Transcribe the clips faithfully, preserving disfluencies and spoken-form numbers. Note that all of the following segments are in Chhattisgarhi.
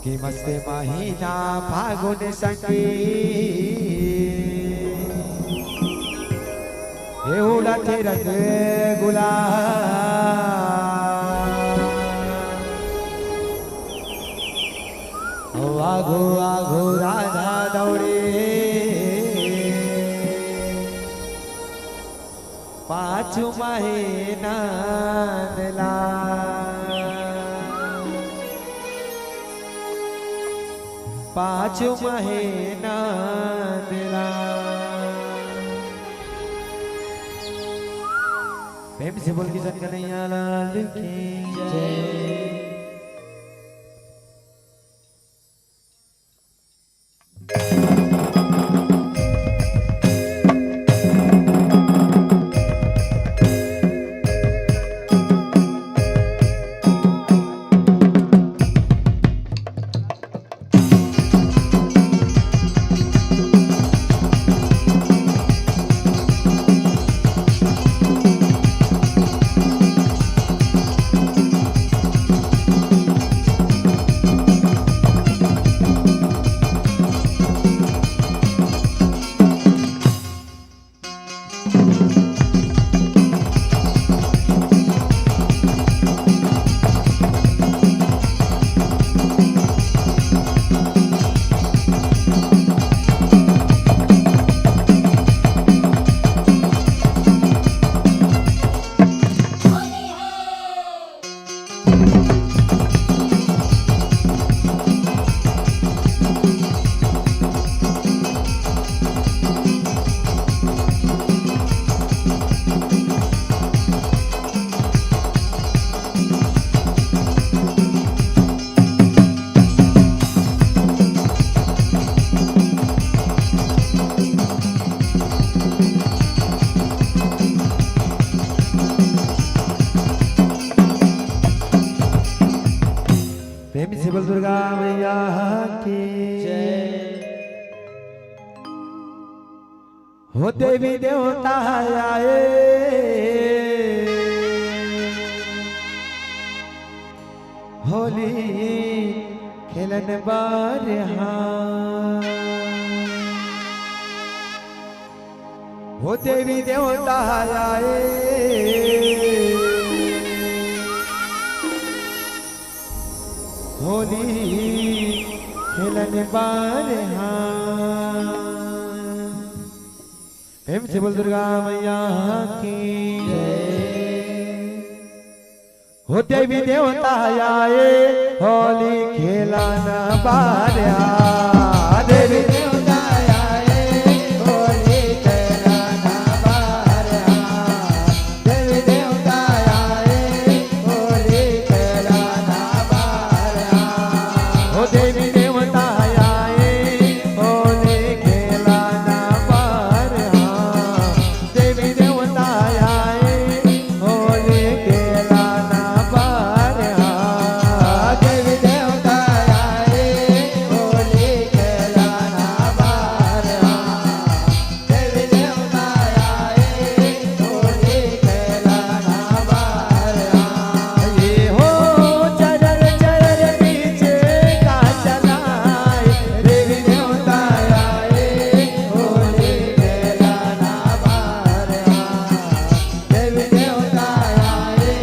कि मस्त महीना फागुन संगी, हे उड़त रंग गुलाल। ओ आघू आघू राधा दौड़े, पाछू महीना दिला, पाछू महीना दिला। प्रेम से बोल किशन कन्हैया लाल की जय। प्रेम से बोल दुर्गा मैया की जय। हो देवी देवता आए, होली खेलन बर हाँ। हो देवी देवता आए, होली खेलन बर हाँ। प्रेम से बोल दुर्गा मैया की जय। हो देवी देवता आए, होली खेलन बर हाँ। देवी देवता आए, होली खेलन बर हाँ। देवी देवता आए, होली खेलन बर हाँ। हो देवी देवता आए, होली खेलन बर हाँ। देवी देवता आए, होली खेलन बर हाँ। देवी देवता आए, होली खेलन बर हाँ। देवी देवता आए, होली खेलन बर हाँ। ये हो चरर चरर पीछे का चलाए, देवी देवता आए, होली खेलन बर हाँ। देवी देवता आए,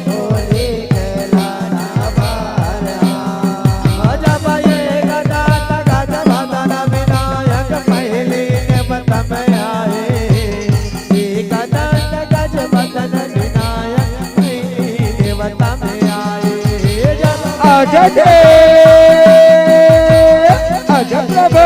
होली खेलन बर हाँ। जब एक दांत गज बदन विनायक पहली नैबत में आए, एक दांत गज बदन विनायक पहली नैबत में आए। जब आजा दे, आजा प्रभु।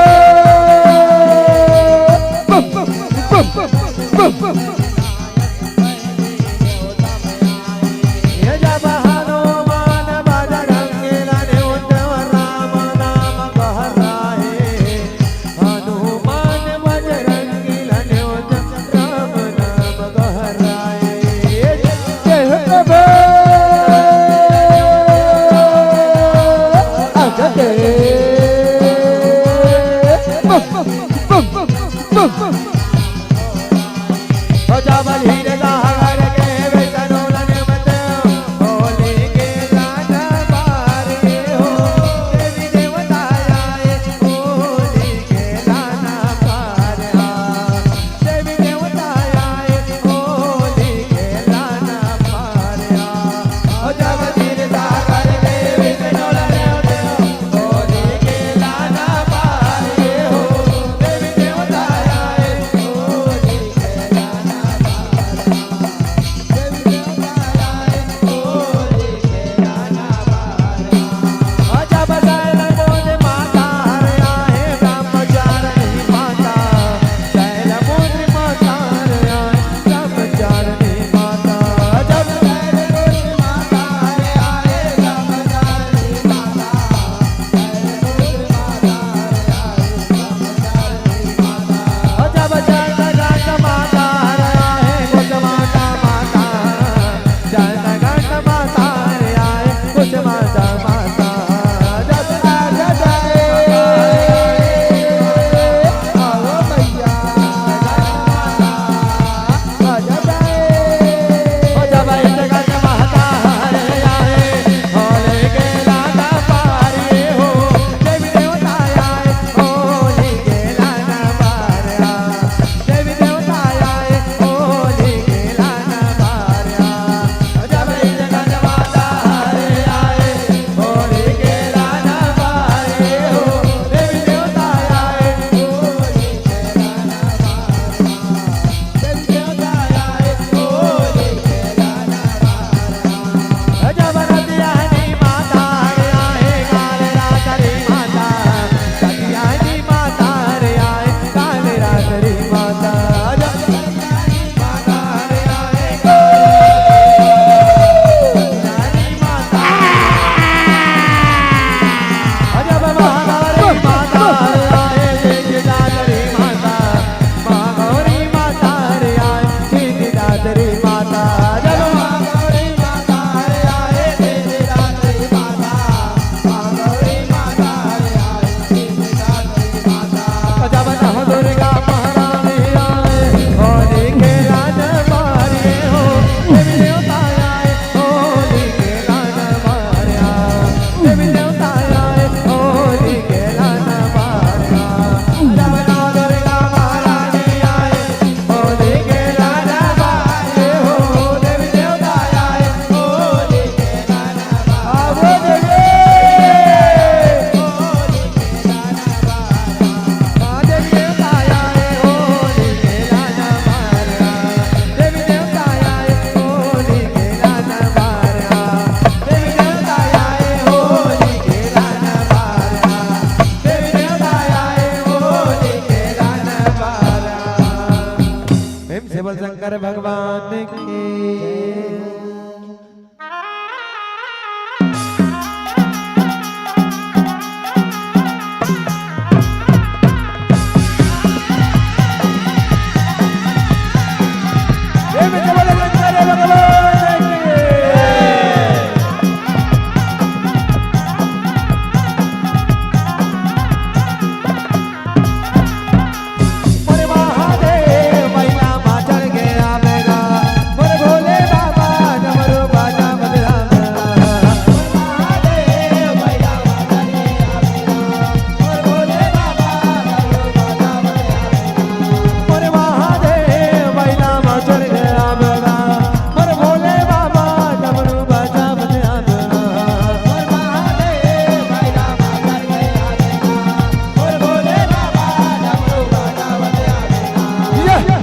शंकर भगवान की।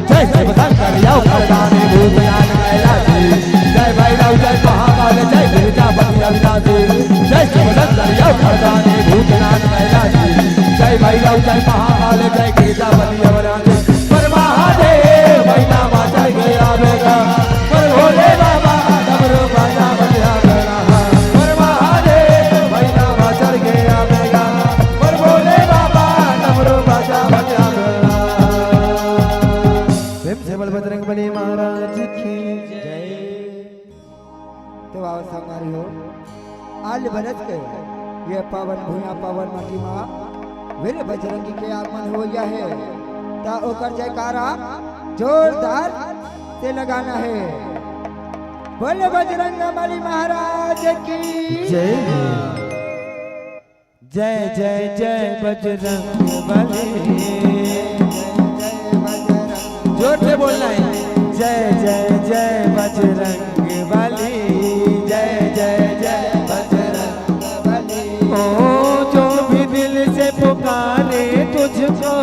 जय शिव शंकर याव खरदानी भूतनाथ कैलासी। जय भैरव जय महाकाल जय गिरिजापति अविनाशी। जय शिव शंकर याव खरदानी भूतनाथ कैलासी। जय भैरव जय महाकाल जय गिरिजापति अविनाशी। पर महादेव मैना मा चढ़ के आवेगा। पर भोले बाबा डमरू बाजा बजा। पर महादेव मैना मा चढ़ के आवेगा। पर भोले बाबा डमरू बाजा बजा। प्रेम से बोल बजरंग बली महाराज की जय। तो आओ संगवारी हो, आल बरस के ये पावन भुइयां, पावन माटी मा वीर बजरंगी के आगमन हो गया है, ता ओकर जयकारा जोरदार से लगाना है। बोले बजरंग बली महाराज की जय हो। जय जय जय बजरंग बली। जोर से बोलना है। जय जय जय बजरंग बली। जय जय जय बजरंग बली। ओ जो भी दिल से पुकारे तुझको,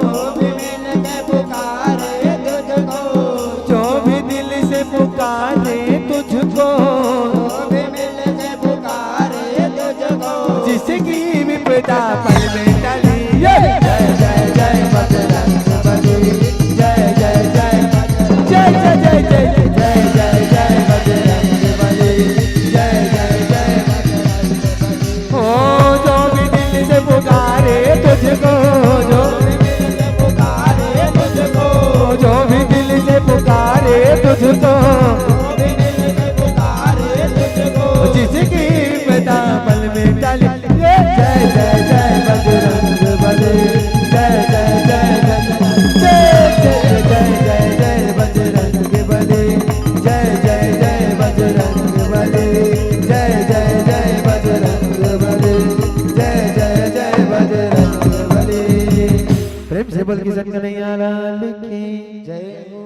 जो भी दिल से पुकारे तुझको, जो भी दिल से पुकारे तुझको, जो भी दिल से पुकारे तुझको, जिसकी विपदा पल में टली। जय जय जय बजरंग बली। जय जय जय बजरंग, जय जय जय जय जय जय जय बजरंग बली। जय जय जय बजरंग बली। ओ जो भी दिल से पुकारे तुझको, जो भी दिल से पुकारे तुझको, जो भी दिल से पुकारे तुझको, जो भी दिल से पुकारे तुझको, जिसकी विपदा पल में टली। जय जय जय बजरंग बली। जय जय जय बजरंग, जय जय जय जय बजरंग बली। जय जय जय बजरंग बली। जय जय जय बजरंग बली। जय जय जय बजरंग बली। प्रेम से बोल किशन कन्हैया लाल की जय हो।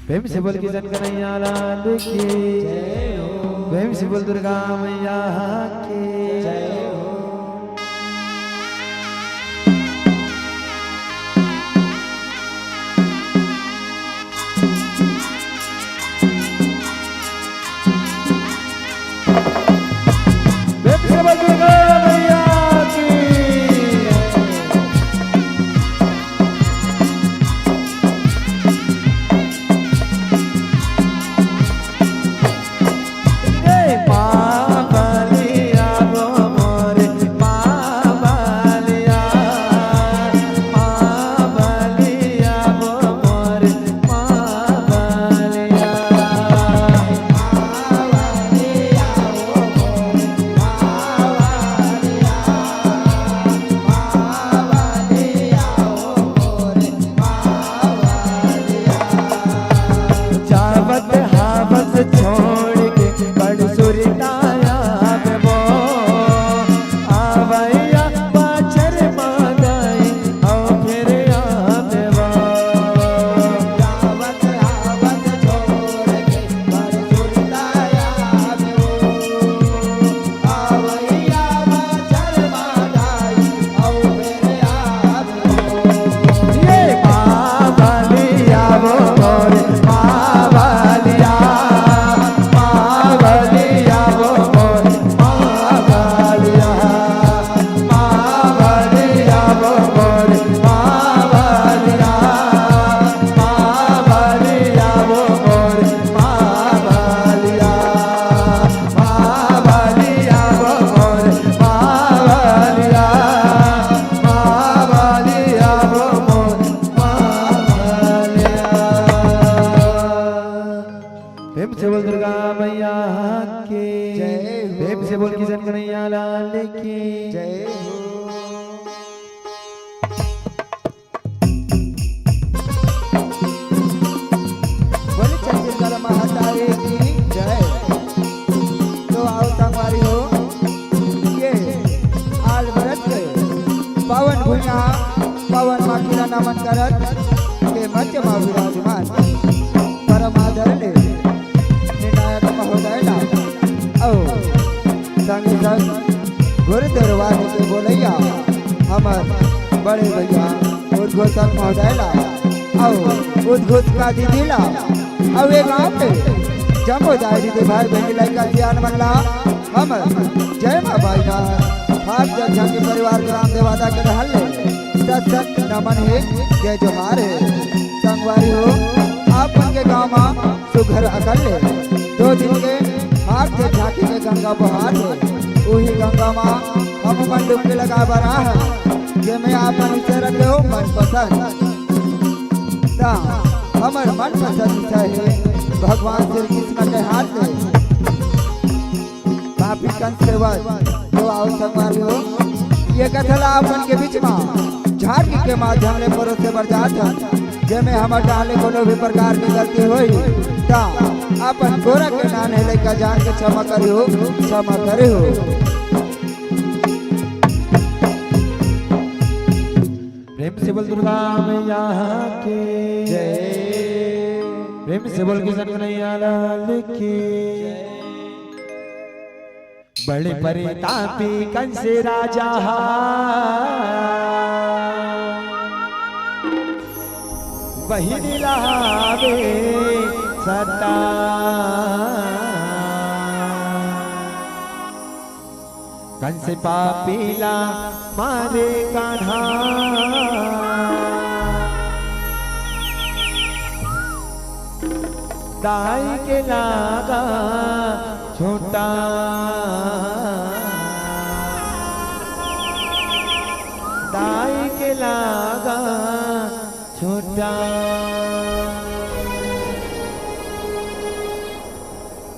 प्रेम से बोल किशन कन्हैया लाल की। जय हो। प्रेम से बोल दुर्गा मैया की। जय हो। प्रेम से बोल दुर्गा मैया की। ए माँ बलिया वो मोरे, माँ बलिया, माँ बलिया वो मोरे, माँ बलिया। जावत हावस छोड़ के बड़ सुरताया में वो, आवैया बाछर मांगई औ फेर आवे वो। जावत हावस छोड़ के बड़ सुरताया में वो, आवैया बाछर मांगई औ फेर आवे। ये माँ बलिया वो मोरे, माँ बलिया, माँ बलिया वो मोरे, माँ बलिया, माँ बलिया वो मोरे, माँ बलिया, माँ बलिया वो मोरे, माँ बलिया। माँ बलिया वो मोर, माँ बलिया, माँ बलिया वो मोर, माँ बलिया। प्रेम से बोल दुर्गा मैया की। जय हो। प्रेम से बोल किशन कन्हैया लाल की। जय हो। बोले छत्तीसगढ़ महातारी की जय। तो आओ संगवारी हो, ये आल भरत के पावन भुइयां, पावन माटी ला नमन करत के मंच मा विराजमान परम आदरणीय निर्णायक महोदय ला अउ संगे संग गुरु दरबार के बोलैया हमर बड़े भैया उद्घोषक महोदय ला अउ उद्घोषका दीदी ला अउ ए गांव के जम्मो दाई दीदी भाई बहन लइका सियान मन ला हमर जय मां बाई ला। आप जग के परिवार ग्राम देवादा के रहल ले सत सत नमन हे, जय जोहार हे। संगवारी हो, आप मन के गांव मा सुघर अकन ले दो दिन के हाथ के झांकी के गंगा बहार हे। उही गंगा मा हम मन डुबकी लगा बर आए हन, जेमे आप मन इसे रखे हो मनपसंद। ता हमर मनपसंद विषय हे भगवान श्री कृष्ण के हाथ ले पापी कंस के वध। तो आओ संगवारी हो, ये कथा ला आप मन के बीच मा झांकी के माध्यम ले परोसे बर जात हन, जेमे हमर डाहर ले कोनो भी प्रकार के गलती होही, ता अपन गोरा के नान हे लइका जान के क्षमा करिहो, क्षमा करिहो। प्रेम से बोल दुर्गा मैया की जय। प्रेम से बोल किशन कन्हैया लाल की। बड़े परतापी कंस राजा हा, बहिनी ला हावे सता। कंस पापी ला मारे कान्हा, दाई के लागा छोटा, दाई के लागा छोटा।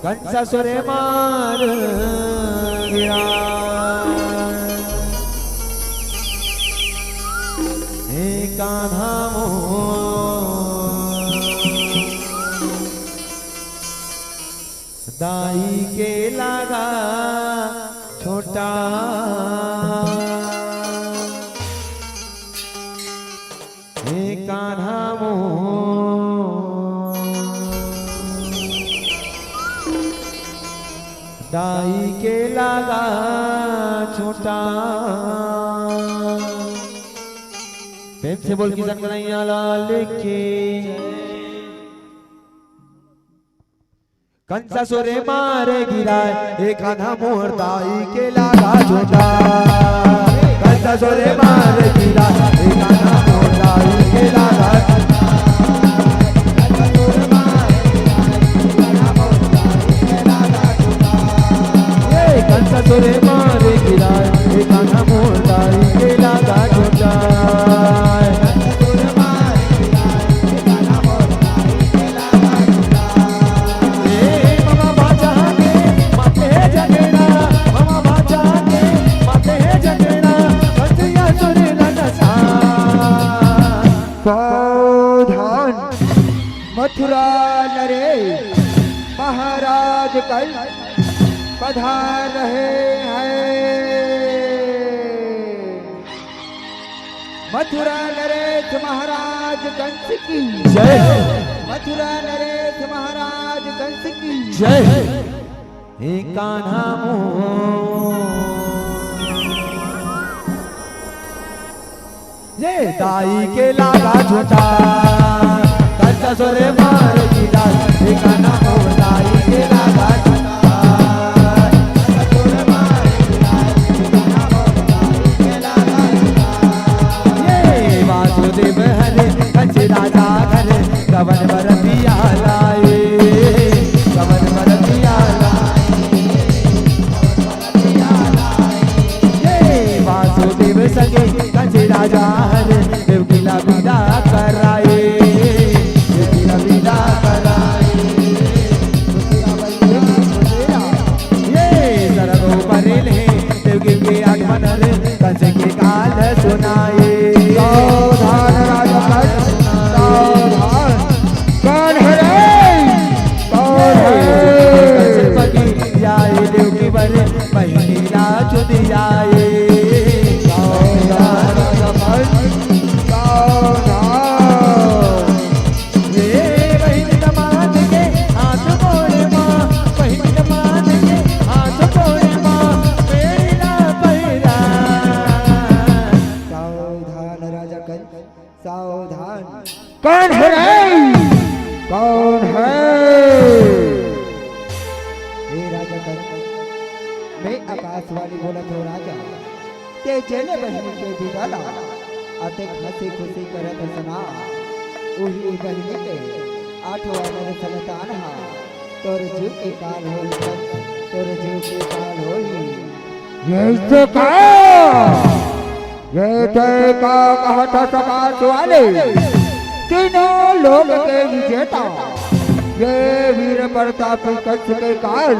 कंस सुरे मार गिरा, हे कान्हा मोर, दाई के लागा छोटा, हे कान्हा मोर। दाई के लागा छोटा। प्रेम से बोल किशन कन्हैया लाल की। कंसा सोरे मारे गिराए, एक आना मोर दाई के लागा छोटा। कंसा सोरे मारे गिराए, एक आना मोर दाई के लागा छोटा। ए, कंसा सोरे मारे गिराए, ए कान्हा मोर दाई के लागा छोटा। ए, मामा बाजा के माते हे झगड़ा, मामा बाजा के माते हे झगड़ा, कंसिया सोरे लगा सा। सावधान। मथुरा नरेश महाराज कल पधार रहे हैं। मथुरा नरेश महाराज कंस की जय। मथुरा नरेश महाराज कंस की जय। हे कान्हा मोर। ये दाई के लागा छोटा, कंसा सोरे मारे गिराए, हे कान्हा मोर दाई के लागा छोटा। ये वासुदेव हरे, कंस राजा हरे, कवन बरतिया लाए, कवन बरतिया लाए। ये वासुदेव संगे कंस राजा हरे, देवकी ला विदा कराए, देवकी ला विदा कराए। ये सरगो परेले, देवकी के आगमन हरे, कंस के काल सुनाए। सावधान राजा कंस, सावधान। कौन है रे? कौन है? कंस पकी आए, देवकी बर पहिला चुदियाए। सावधान, सावधान। हे बहिन दमाद के हाथ मोड़े माँ, बहिन दमाद के हाथ मोड़े माँ, मेरी ना पैरा। सावधान राजा कंस, सावधान। कौन है रे? कौन है? हे राजा कंस, मैं आकाशवाणी बोलत हूँ राजा। ते जेने बहिनी के बिदा ला अतेक हंसी खुशी करत हस ना, उही बहिनी के आठवां नर संतान हा तोर जीव के काल होही, तोर जीव के काल होही। ये तो का? ये तो का कहत हस आकाश वाले? तीनों लोक के विजेता, ये वीर प्रतापी कंस के काल,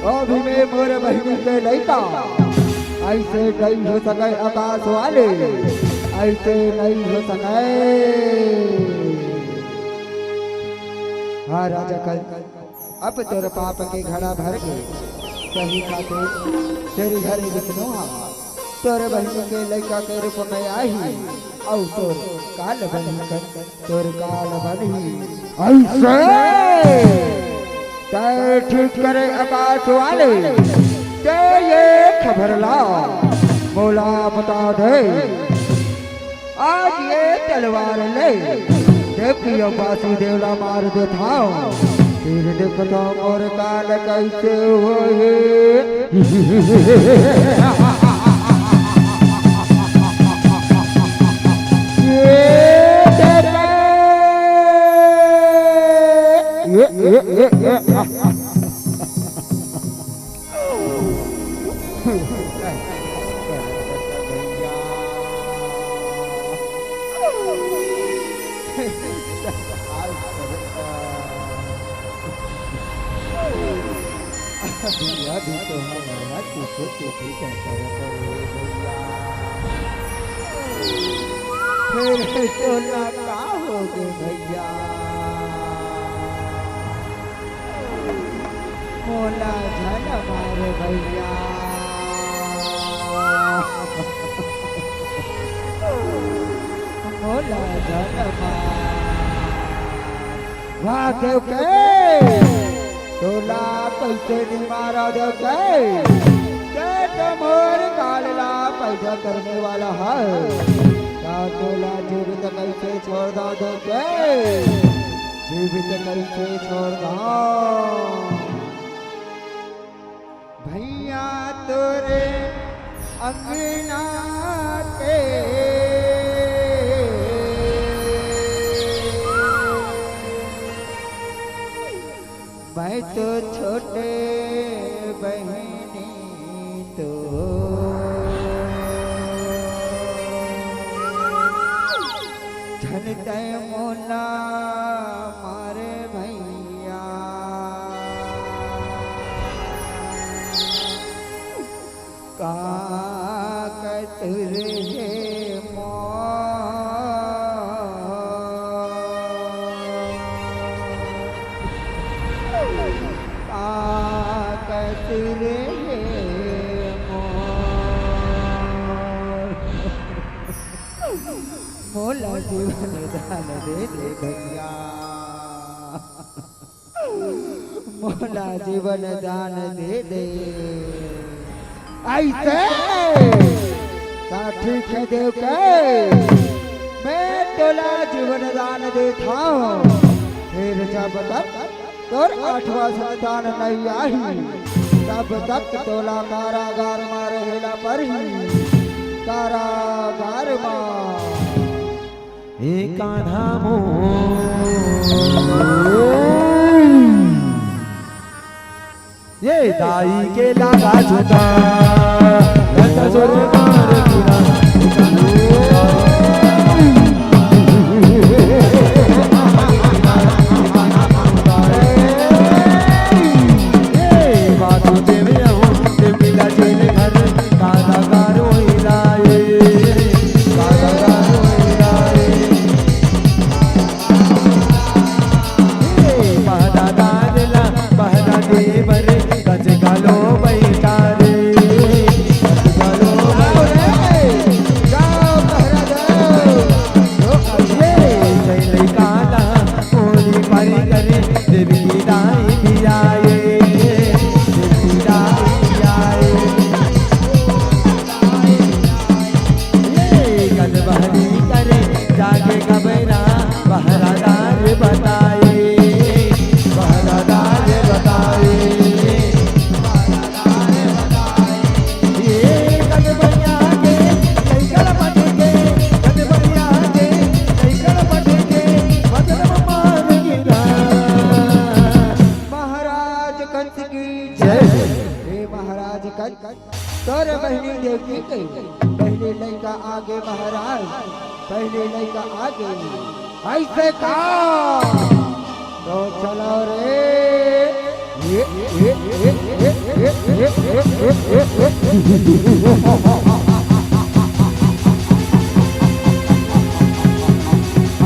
अभी में मोर बहिनी के लइका, ऐसे नहीं हो सके आकाश वाले, ऐसे नहीं हो सके। हाँ राजा कंस, अब तोर पाप के घड़ा भर के सही खातिर तेरी हरि विष्णु हा तोर बहिनी के लइका के रूप में आही, अउ तोर काल बनही कंस, तोर काल बनही। ऐसे तय ठीक करे आकाश वाले, ते ये खबर ला मोला बता दे। आज ये तलवार ले देवकी अउ वासुदेव ला मार देथव, फिर देखथव मोर काल कैसे होही। ये देवकी, ये, ये, ये, ये, भैया भी तो हमारा कुछ कुछ ही कहता रहता है भैया। फिर तोला का हो गे भैया? मोला झन मार भैया, मोला झन मार। वाह देव के तोला कइसे नइ मारा देव के, ते तो मोर काल ला पैदा करने वाला हे। का तोला जीवित कइसे छोड़ दा देव के, जीवित कइसे छोड़ दा। भइया तोरे अंगना के मैं तो छोटे बहिनी तो झन तै मोला मारे भइया। का कसूर हे मोर, का कसूर हे मोर। मोला जीवन दान दे दे भइया। मोला जीवन दान दे दे। अइसे का ठीक हे देव के, मैं तोला जीवन दान देथंव। फेर जब तक तोर आठवां संतान नइ आही, तब तक तोला कारागार म रहेला परही। कारागार म। ए कान्हा मोर, ये दाई के लागा झूठा, रंग जोर मार गिरा। ए बातों ते में आऊं, ते मिला जेल घर, कारागार होई जाए, कारागार होई जाए। ए, पहरा दार ला, पहरा दे बर, कच घलो बइठा रे, कच घलो बइठा रे। जाओ, पहरा दो। ए, जय लइका ला, होली पारी करे, देवी की दाई भी आए, देवी की दाई भी आए। ये गद बहरी करे जाके गबरा, पहरादार बताए, पहरादार बताए। ये गद बनिया के, लइका पट के, गद बनिया के, लइका पट के, बदन मार गिरा। महाराज कंस की जय। हे महाराज कंस, तोर बहिनी देवकी के पहली लइका आगे महाराज, पहली लइका आगे। अइसे का? तो चलो रे। ये, ये, ये।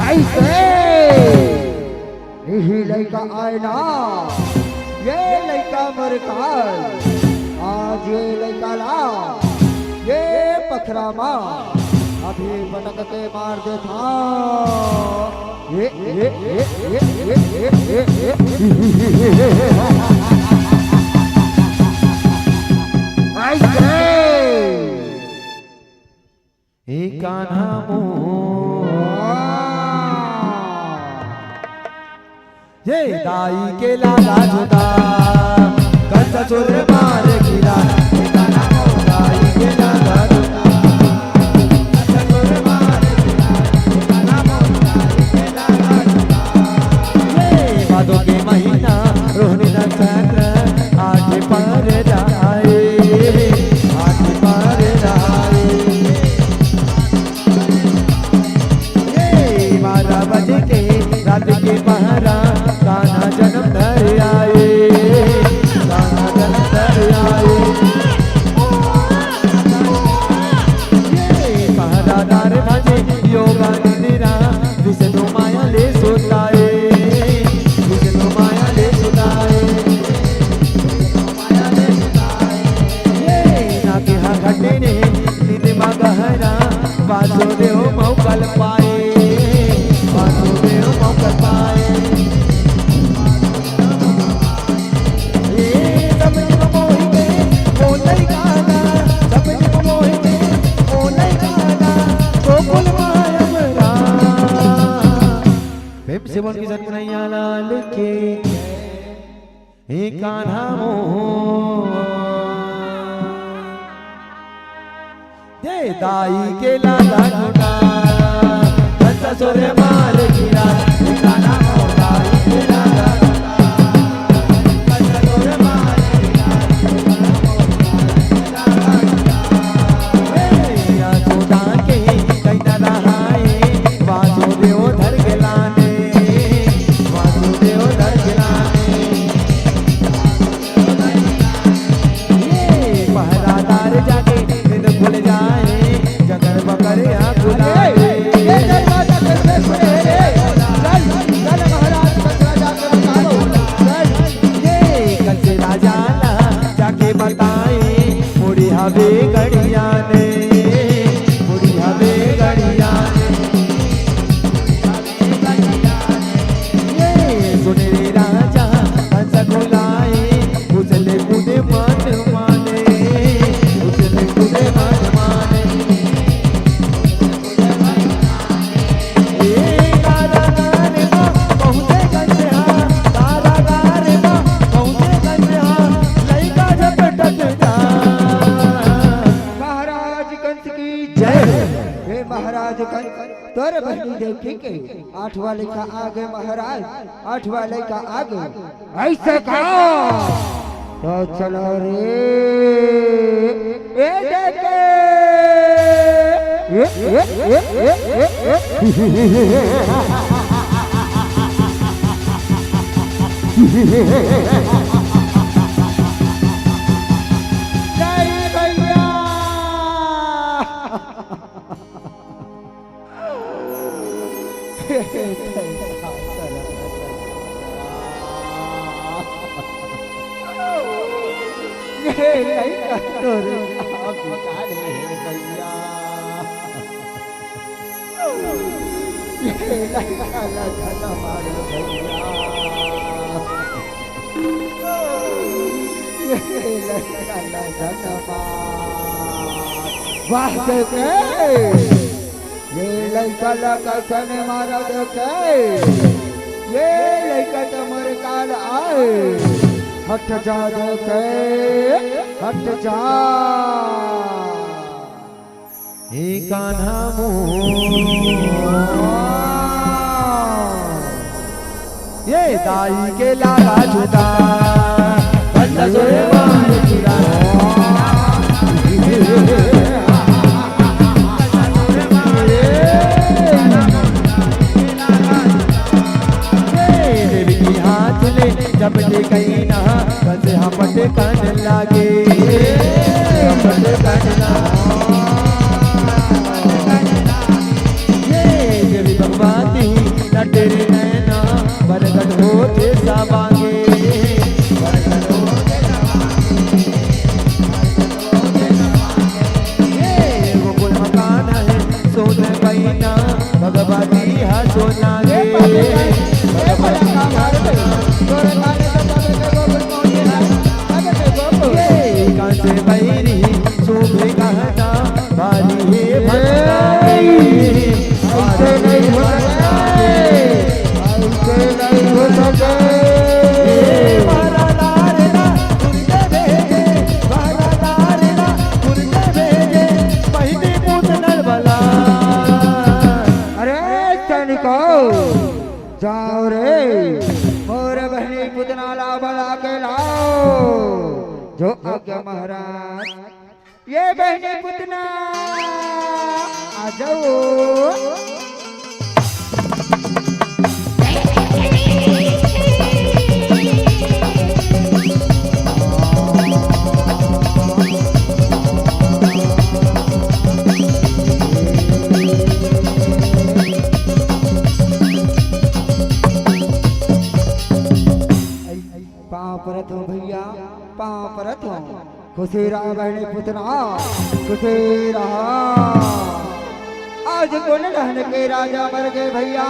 अइसे। इही लइका आए ना, ये लइका मोर काल। आज ये लइका ला, ये पखरा मा अभी पटक के मार देथंव। ये, ये, ये। अइसे। ए कान्हा मोर, ये दाई के लाला जुदा, कस जोर मार गिरा। ए कान्हा मोर, दाई के लाला जुदा, कस जोर मार गिरा। ए कान्हा मोर, दाई के लाला जुदा। ये भादो के महीना, रोहिणी नक्षत्र, आठ पर जाए, आठ पर जाए। ये बारह बजे के रात के पहरा, कान्हा जन्म धर आए, कान्हा जन्म धर आए। सेवन किशन कन्हैया लाल के। हे कान्हा मोर, दे दाई के लाला घुटा, हंसा सोरे मार गिरा। हे कान्हा मोर, दाई के लाला घुटा, हंसा सोरे मार गिरा। हे यशोदा के कैना रहाए, वासुदेव धर के लाने, वासुदेव धर के लाने। ये पहरादार जागे, नींद खुल जाए, जकर बकर आँख खुलाए। ये जय माता कृष्णेश्वरी हे रे। चल, चल महाराज, कंस राजा के बताओ। चल, ये कंस राजा ला जाके बताए, मुड़ी हवे गड़िया ने, मुड़ी हवे गड़िया ने। ये सुन रे राजा, हंस खुलाए, उछले कूदे मन माने, उछले कूदे मन माने। ए कारागार मा पहुँचे कंस हा, कारागार मा पहुँचे कंस हा, लइका झपटत जा। महाराज कंस की जय हो। हे महाराज कंस, तोर बहिनी देखे के आठवां लइका आगे महाराज, आठवां लइका आगे। ऐसे का? तो चलो रे, ए देखे। ए, ए, ए। जय भैया। ये लइका तोर आँख उतारे हे भैया। ये लइका ला झन मार भैया। ये लइका ला झन मार। वाह देखे। ये लइका ला कइसे नइ मारव देखे। ये लइका तो मोर काल आए। हट जा देखे, हट जा। हे कान्हा मोर। ये दाई के लाला झूठा, बंदा सोए मार गिरा। ये देवी के हाथ ले जब ले गई ना, बस हपट कन लागे, हपट कन लागे। ये देवी भगवती लटेरी नैना, बरगद होथे साबांगे। ये गोकुल मकान हे, सोन पैना, भगवती हा सोना गे। भगवती हा सोना गे। ये कांसे बैरी, शोभे गहना, भारी हे भंडारी। ऐसे नहीं हो सकता। ऐसे नहीं हो सकता। अरे सैनिको, जाओ रे, मोर बहिनी पुतना ला बला के लाओ। जो आज्ञा महाराज। ये बहिनी पुतना, आ जाओ। पाँव परत हों भैया, पाँव परत हों। खुशी रहा बहिनी पुतना, खुशी रहा। आज कोन रहन के राजा मर गे भैया,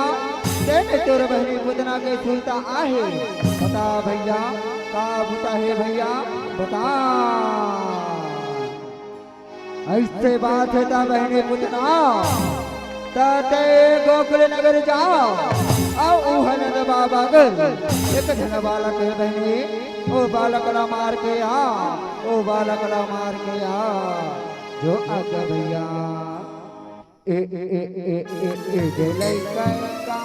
तेने तोर बहिनी पुतना के सुनता आहे। बता भैया, का बुता हे भैया, बता। ऐसे बात हे ता बहिनी पुतना, ता ते गोकुल नगर जा। अउ उहा नंद बाबा गे एक झन बालक हे बहिनी, ओ बालक ला मार के आ, ओ बालक ला मार के आ, जो आगे भैया। ए, ए, ए, ए, ए, ए, दे लइका का।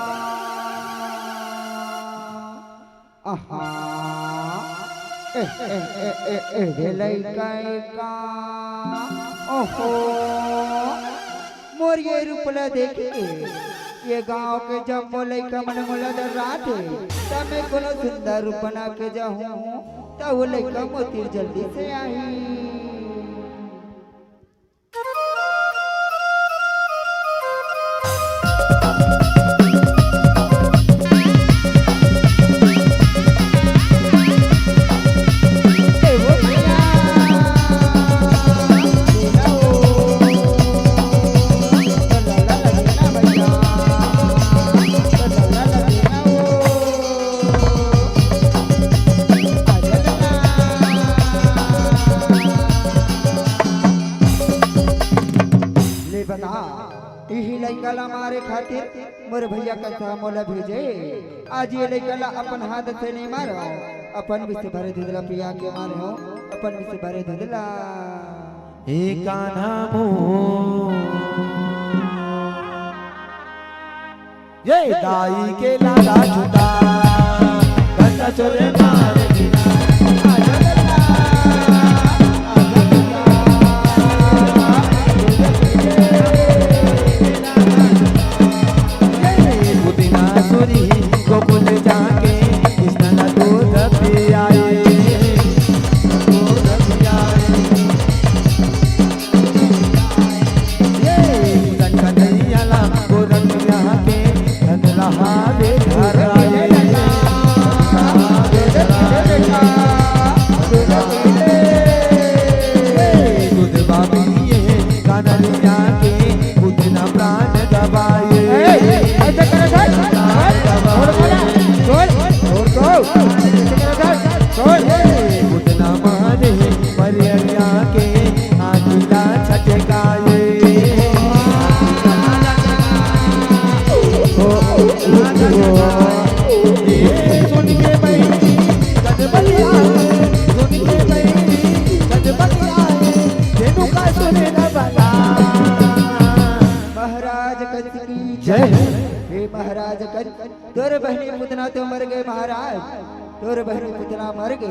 आहा। ए, ए, ए, ए, ए, दे लइका का। ओहो। मोर ये रूप ला देख के, ये गांव के जम्मो लइका मन मोला डराथे। त मैं कोनो सुंदर रूप बना के जाहूं, त वो लइका मोर तीर जल्दी से आही। ले बता, इही लइका ला मारे खातिर मोर भैया कसा मोला भेजे। आज ये लइका ला अपन हाथ से नहीं मारो, अपन विष भरे दूध ला पिया के मारो, अपन विष भरे दूध ला। हे कान्हा मोर, ये दाई के लागा झूठा, बच्चा चोरे मार दिया। ये पुदीना सुरी गोकुल जाके कृष्ण ला दूध पियाए, दूध पियाए। ये कन्हैया ला गोरखिया के धन लहावे घर आए। दूध बाबी ये कन्हैया के उतना प्राण दबाए। ए, ए, ऐसे करे सर। छोड़, छोड़, छोड़, छोड़, छोड़, छोड़, छोड़, छोड़। उतना मारे परियरिया के आँखी ला छटकाए। ओ, ओ, ओ, ओ। ये सुन के बहिनी गजबलिया, सुन के बहिनी गजबलिया, तेनू का सुने न बता। महाराज कंस की जय। हे महाराज कंस, तोर बहिनी पुतना तो मर गे महाराज, तोर बहिनी पुतना मर गे।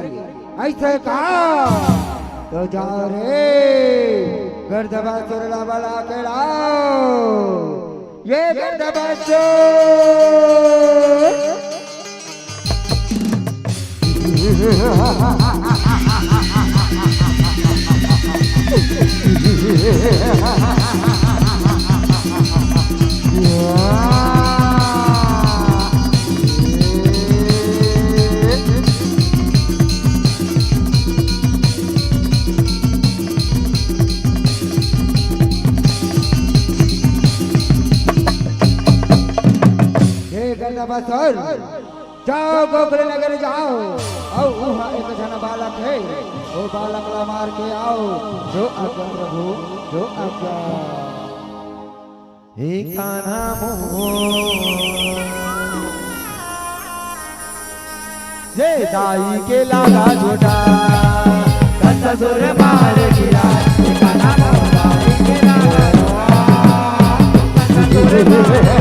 अइसे का? तो जा रे, गर्दभा सुर ला बला के लाव। ये गर्दभा सुर। हे गर्दभा सुर, जाव गोकुल नगर जाव, अउ उहाँ एक झन बालक हे, ओ बालक ला मार के आव, जो आज्ञा प्रभु, जो आज्ञा। हे कान्हा मोर, ये दाई के लागा झोटा, दस ससुर मार गिरा, हे कान्हा मोर दाई के लागा झोटा, दस ससुर मार गिरा।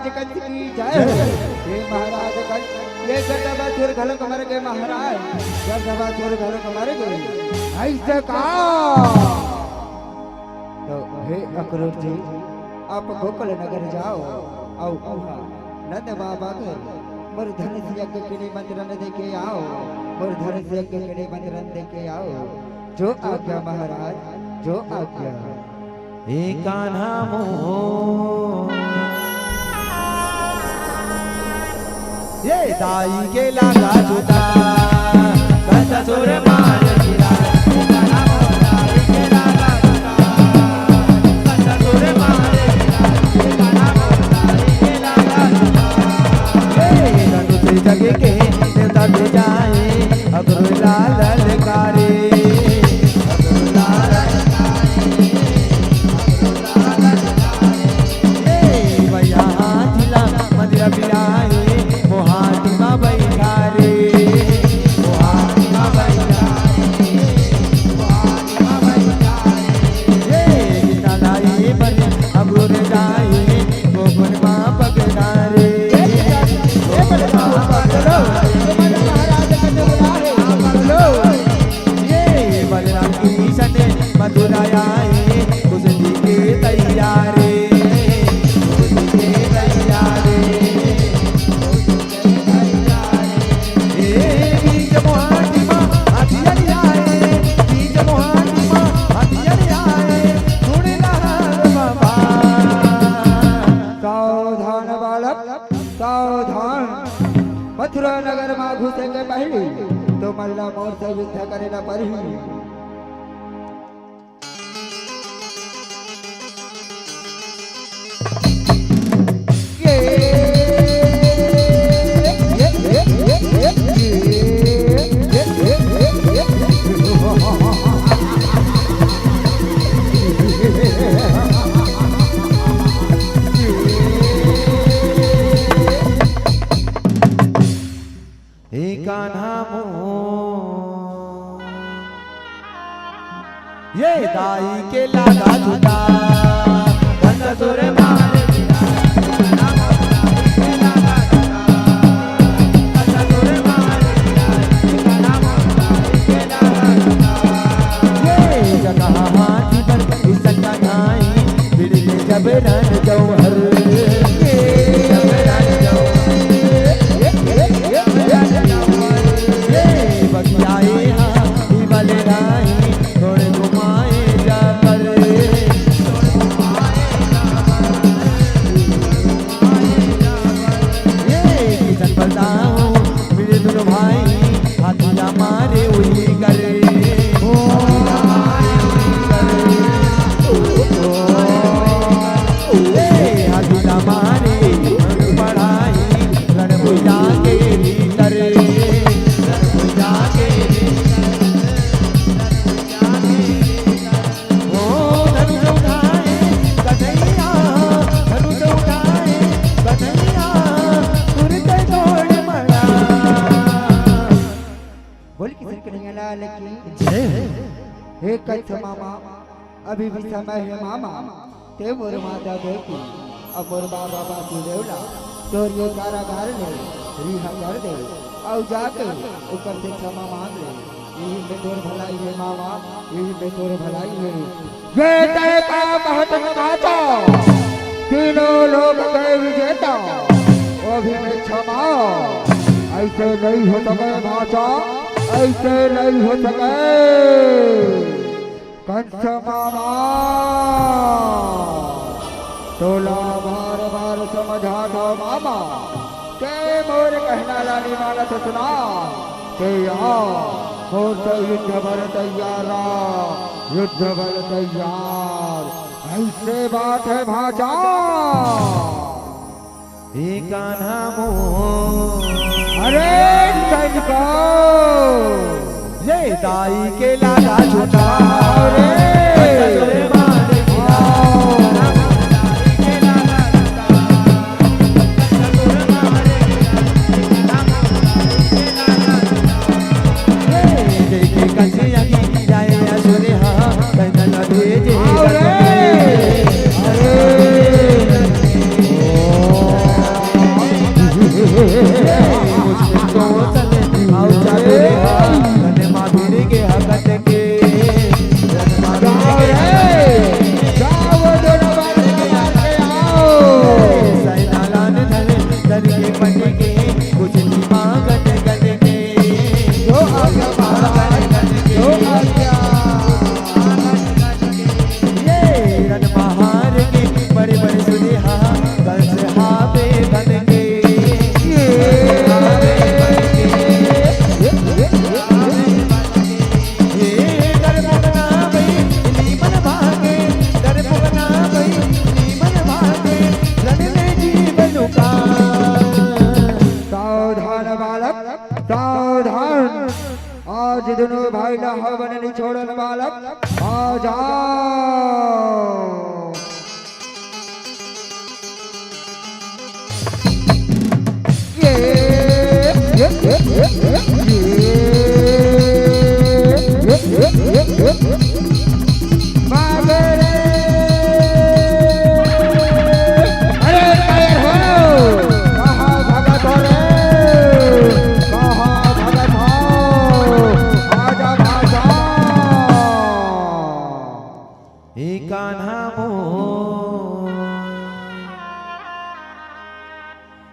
कंस की जय हो। हे महाराज कंस, ये गर्दभासुर घलोक मर गे महाराज, गर्दभासुर घलोक मर गे। अइसे का? तो हे अक्रूर जी, आप गोकुल नगर जाओ अउ उहाँ नंद बाबा के मोर धनुष यज्ञ के निमंत्रण दे के आओ, मोर धनुष यज्ञ के निमंत्रण दे के आओ। जो आज्ञा महाराज, जो आज्ञा। हे कान्हा मोर। ये दाई के लागा जूता, कंस सुर मार गिरा। जग के देवता दे जाए, अक्रूर ला ललकारे। ए भैया हाथी ला मंदिर पिराए, वो हाथी मा बैठा रे, वो हाथी मा बैठा रे, वो हाथी मा बैठा रे। ए गीता लाई बन अक्रूर जाए, गोकुल मा पगला रे। ये बलराम कृष्ण मथुरा आए, कुश्ती के तैयारी, कुश्ती के तैयारी। ए बीच मोहाटी मा हथियार आए, बीच मोहाटी मा हथियार आए, सुन ला बाबा। सावधान बालक, सावधान। मथुरा नगर मा घुसे के पहिली तुमन ला मोर से युद्ध करे ला परही। हे कान्हा मोर, ये दाई के लागा जूता, कंस सुर मार गिरा। ये जगह हाथी पर इस जगह नाई, भिड़ के जबरन जौहर। बोल किशन कन्हैया लाल की जय हो। हे कंस मामा, अभी भी समय हे मामा, ते मोर माता देवकी अउ मोर बाबा वासुदेव ला तोर ये कारागार ले रिहा कर दे, अउ जाके ओकर से क्षमा मांग ले। यही में तोर भलाई हे मामा, यही में तोर भलाई हे। ये तय का महत्व बाचा, तीनों लोक के विजेता, वो भी में क्षमा। अइसे नहीं हो सके बाचा, अइसे नहीं हो सके। कंस मामा, तोला बार बार समझाथंव मामा, ते मोर कहना ला नइ मानत हस ना। ते आ, मोर से युद्ध बर तैयार रह, युद्ध बर तैयार। अइसे बात हे भांचा। हे कान्हा मोर। अरे सजको, ये दाई के लागा जूता रे। आ जाओ। ये, ये, ये, ये, ये। बाबे रे। अरे, कायर हो? कहाँ भगत हो रे? कहाँ भगत हो? आजा, आजा। ए कान्हा मोर,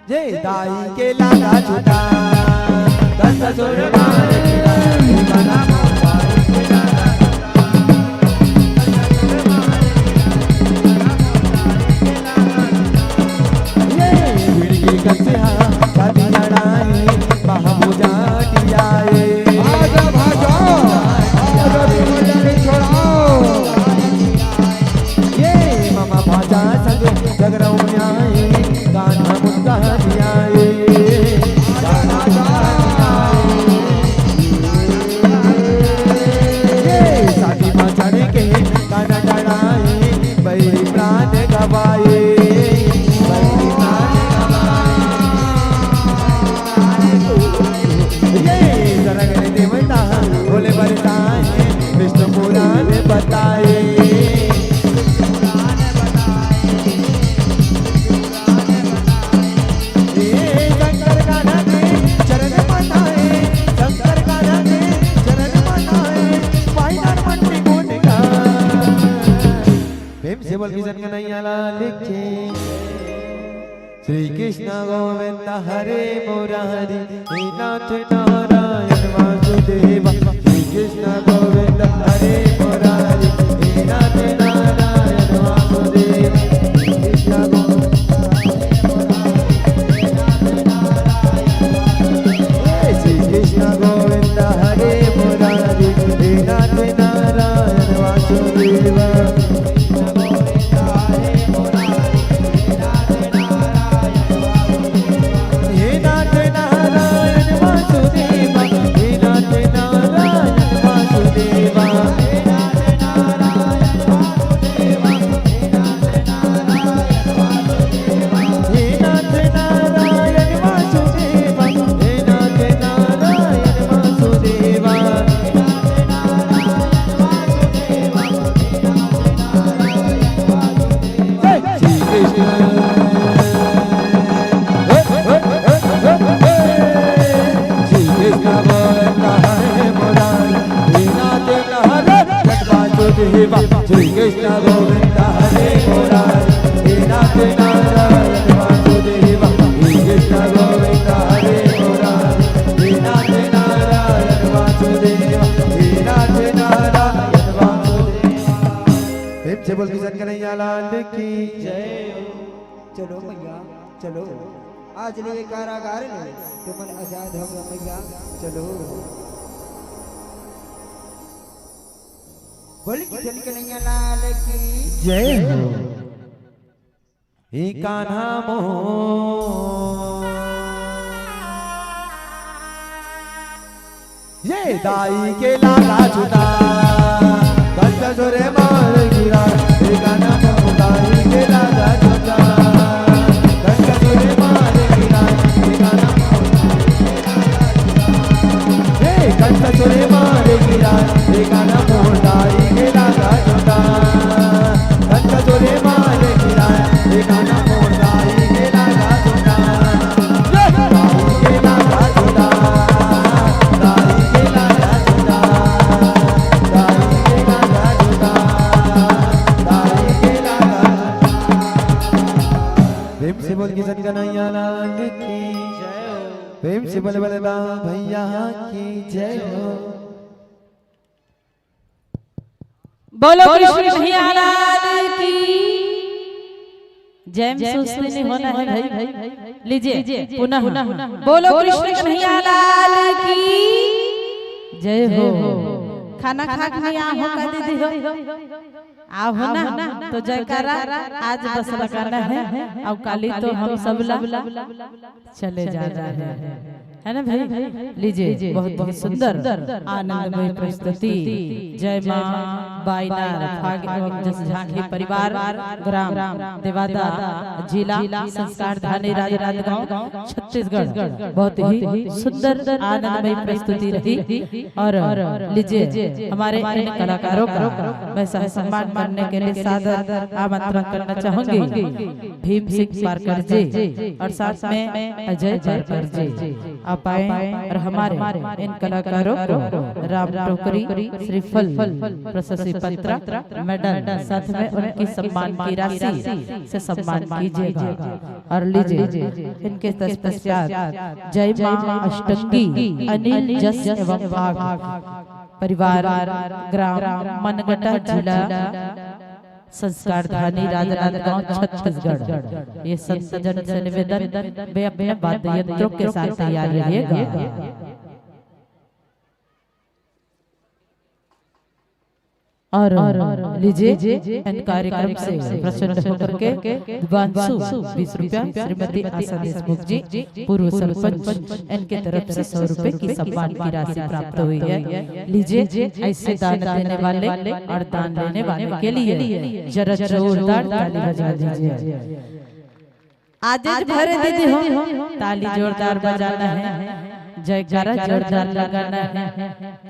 जय दाई के लागा छुटा, दस ससुर मार के लागा, ए कान्हा मोर, दाई के लागा छुटा। ये भिड़की कसिहा, कदी लड़ाई, बाबू जाटियाए। आजा भाजा, आजा तू मुझे नहीं छोड़ाओ। ये मामा भाजा संग जगरौनियाए, गाना मुस्कानियाए। ये शादी मा चढ़ के गाना डराए, बैरी प्राण गवाए, बैरी प्राण गवाए। ये सरगन देवता भोले बरसाए, विष्णु पुराण बताए। ए शंकर कान्हा के चरण मनाए, शंकर कान्हा के चरण मनाए, पाइनर मंडी गुण का। प्रेम से बोल किशन कन्हैया लाल की। श्री कृष्ण गोविंद हरे मुरारी, हे नाथ नारायण वासुदेव। श्री कृष्ण गोविंद हरे मुरारी, हे नाथ नारायण वासुदेव। श्री कृष्ण गोविंद हरे मुरारी, हे नाथ नारायण वासुदेव। श्री कृष्ण गोविंद हरे मुरारी, हे नाथ नारायण वासुदेव। हे नाथ नारायण वासुदेवा, हे नाथ नारायण वासुदेवा। हे नाथ नारायण वासुदेवा, हे नाथ नारायण वासुदेवा। श्री कृष्ण। श्री कृष्ण बोलता है मुरारी, हे नाथ नारायण वासुदेवा। श्री कृष्ण गोविंद हरे मुरारी, हे नाथ नारायण वासुदेवा। श्री कृष्ण गोविंद हरे मुरारी, हे नाथ नारायण वासुदेवा। हे नाथ नारायण वासुदेवा। प्रेम से बोल किशन कन्हैया लाल की जय। चलो मैया, चलो, आज ले कारागार ले तुमन आजाद हो गया मैया, चलो। बोल किशन कन्हैया लाल की जय हो। हे कान्हा मोर, ये दाई के लागा छुटा, कंस सुरे मार गिरा। हे कान्हा मोर, दाई के लागा छुटा, कंस सुरे मार गिरा। हे कान्हा मोर, हे कंस सुरे मार गिरा, हे कान्हा मोर, दाई के लागा छुटा। कंस सुरे मार गिरा, हे कान्हा मोर, दाई के लागा छुटा। दाई के लागा छुटा, दाई के लागा छुटा, दाई के लागा छुटा, दाई के लागा छुटा। प्रेम से बोल किशन कन्हैया लाल की जय हो। प्रेम से बोल बलराम भैया की जय हो। बोलो कृष्ण कन्हैया लाल की। जय में सुस्ती नहीं होना है भाई। लीजिए पुनः। बोलो कृष्ण कन्हैया लाल की जय हो। खाना खा के नहीं आ हो का दीदी हो? आओ हो ना, तो जयकारा आज बस लगाना है। अब काली तो हम सब ला चले जाना है। है ना भाई? लीजिए, बहुत ही सुंदर आनंदमय प्रस्तुति। जय माँ बाईनार फाग एवं जस झांकी परिवार, ग्राम देवादा, जिला संस्कार धानी, राजनांदगांव, छत्तीसगढ़। बहुत ही सुंदर आनंदमय प्रस्तुति रही। और लीजिए, हमारे इन कलाकारों का मैं सह सम्मान करने के लिए सादर आमंत्रण करना चाहूंगी भीम सिंह पारकर जी और साथ में अजय पारकर जी। आप आए और हमारे इन कलाकारों को राम टोकरी, श्रीफल, प्रशस्ति पत्र, मेडल, साथ में उनकी सम्मान की राशि से सम्मान कीजिएगा। और लीजिए, इनके तत्पश्चात जय माँ अष्टंगी, अनिल, जस एवं भाग परिवार, ग्राम मनगटा, जिला संस्कार धानी, राजनांदगांव, छत्तीसगढ़। ये संत जन से निवेदन, वे अपने वाद्य यंत्रों के साथ तैयार रहिएगा। और लीजिए, इन कार्यक्रम से प्रसन्न होकर के दिव्यांशु बीस रुपया, श्रीमती आशा देशमुख जी, पूर्व सरपंच, इनके तरफ से सौ रुपए की सम्मान की राशि प्राप्त हुई है। लीजिए, ऐसे दान देने वाले और दान लेने वाले के लिए जरा जोरदार ताली बजा दीजिए। आजेज भरे दीदी हो, ताली जोरदार बजाना है, जयकारा जोरदार लगाना है।